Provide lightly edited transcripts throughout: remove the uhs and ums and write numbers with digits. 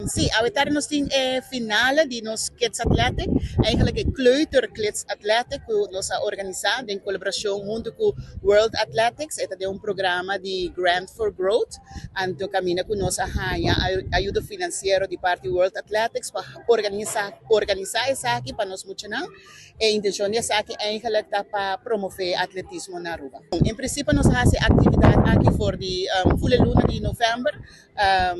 Si, awe tardi nos tin e finale di nos Kids Athletic, eigenlijk e Kleuter Kids Athletic ku nos a organisá den kolaborashon huntu ku World Athletics. E ta den un programa di Grant for Growth, anto kaminda ku nos a haña ayudo finansiero di parti World Athletics pa organisá esaki pa nos muchanan. E intenshon di esaki eigenlijk ta pa promové atletismo na Aruba. En prinsipio nos a hasi e aktividat aki for di ful e luna di novèmber.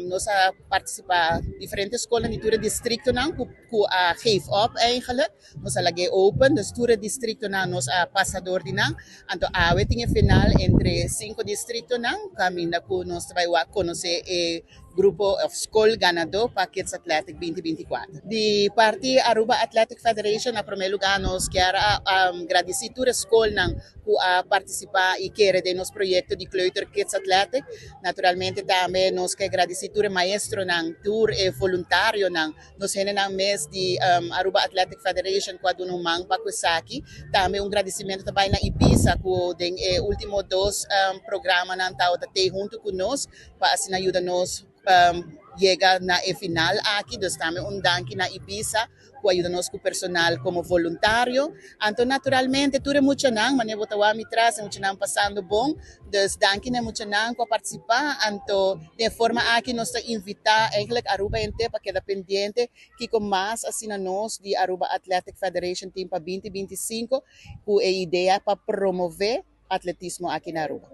Nos a partisipá diferente skolnan di tur e distriktonan ku a geef op eigenlijk. Nos a lag'é open, dus tur e distriktonan nos a pasa dor di nan. Anto awe tin e final entre sinku distriktonan kaminda ku nos ta bai wak konosé e grupo of skol ganadó pa Kids Athletic 2024. Di parti Aruba Athletic Federation na promé lugá nos kier a gradisí tur e skolnan ku a partisipá i kere den nos proyekto di Kleuter Kids Athletic. Naturalmente tambe nos ke gradisí tur e maestronan, tur e voluntarionan, nos hendenan mes di Aruba Athletic Federation ku a duna un man pa ku esaki. Tambe un gradisimentu ta bai na Ibisa ku den e último dos programanan tabata tei huntu ku nos pa asina yuda nos yega na e final aki. Dus tambe un danki na Ibisa ku a yuda nos ku personal komo voluntario. Anto naturalmente tur e muchanan, manera bo ta wak mi tras, e muchanan pasando bon. Dus danki na e muchanan ku a partisipá. Anto den e forma aki nos ta invitá eigenlijk Aruba henter pa keda pendiente kiko mas asina nos di Aruba Athletic Federation tin pa 2025 ku e idea pa promové atletismo aki na Aruba.